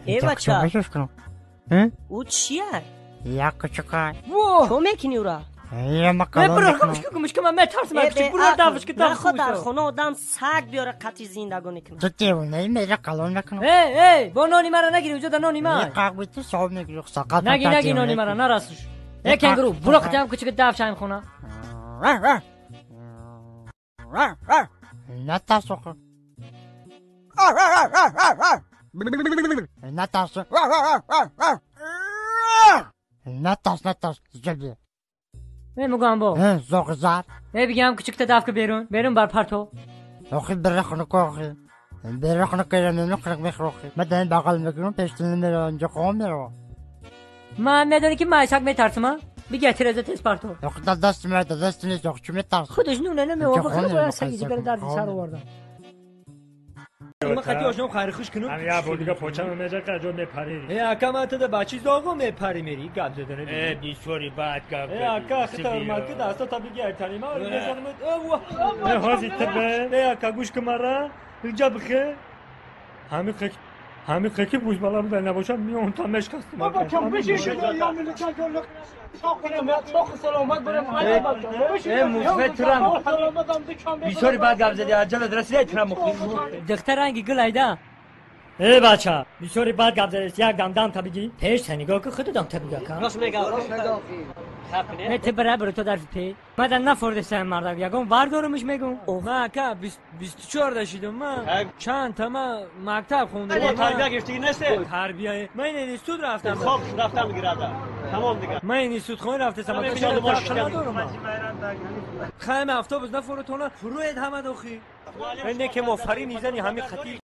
Э бача. У чия? Як кучука. Чо мекунӣ ура? Нахо дар хона одам саг биёра қатъи зиндагонӣ кунад. Ту девонаи мера калон мекунам. Эй, эй, бо нони мара нагири, уҷо да нони ман. Қағби ту соб мегири, сақат. Наги, наги нони мара, нарасуш. Э кенгуру, буро қатиам кучука даф шаем хона. Натарс охи. Натарс. Натарс, натарс. Ҷабе. Э мугамбо. Э, зоғзар. Э бигам кучукта даф ка берун, берун бар парто. Охи бира хунук охи. Бира хунук кира хунук мехрохи. Ман дан бағал мекунам, пештини меравам, инҷо хом меравам. Ман медонӣ ки ман саг метарсам, бига тиреза тез парто. Охи да даст ме, да даст нест, охи чӣ метарсам? Худаш нуна намеова, худаш бояд саги дигар дарди сар овардам. Ман хати ошном хайри хуш кунум. Ҳам я бор дига почам меҷақа ҷо мепари. Э ака ман тада бачи зоғо мепари мери гап задана. Э бисёри бад гап. Э ака хита ҳурмат ки даста та биги айтани ма мезанам. Э ҳози тбе. Э ака гӯш ки мара инҷа бихе. Ҳами қек ҳами қеки бузбала буда набошам миён та мешкастум. Бачам бишин я милича жолук. Э мусфет трам. Бисёри бад гап зади, аҷала расидай трам мухи. Духтар ранги гул айда. Э бача, бисёри бад гап задӣ, як дам дам та биги. Пеш та нигоҳ ки худу дам та бига ка. Рост мега. Не ты бара бро то дар пе. Мада нафордесам мардак, ягон вар дорумш мегум. Ман ака 24 дашидам ман. Чанд та ман мактаб хондам. Тарбия гирифтагӣ несте? Тарбия. Ман институт рафтам. Хоб рафтам гирада. Тамом дигар. Ман институт хон рафтам. Хайм автобус нафорутона фуруед ҳама дохи. Не ки мофари мизани ҳами хати.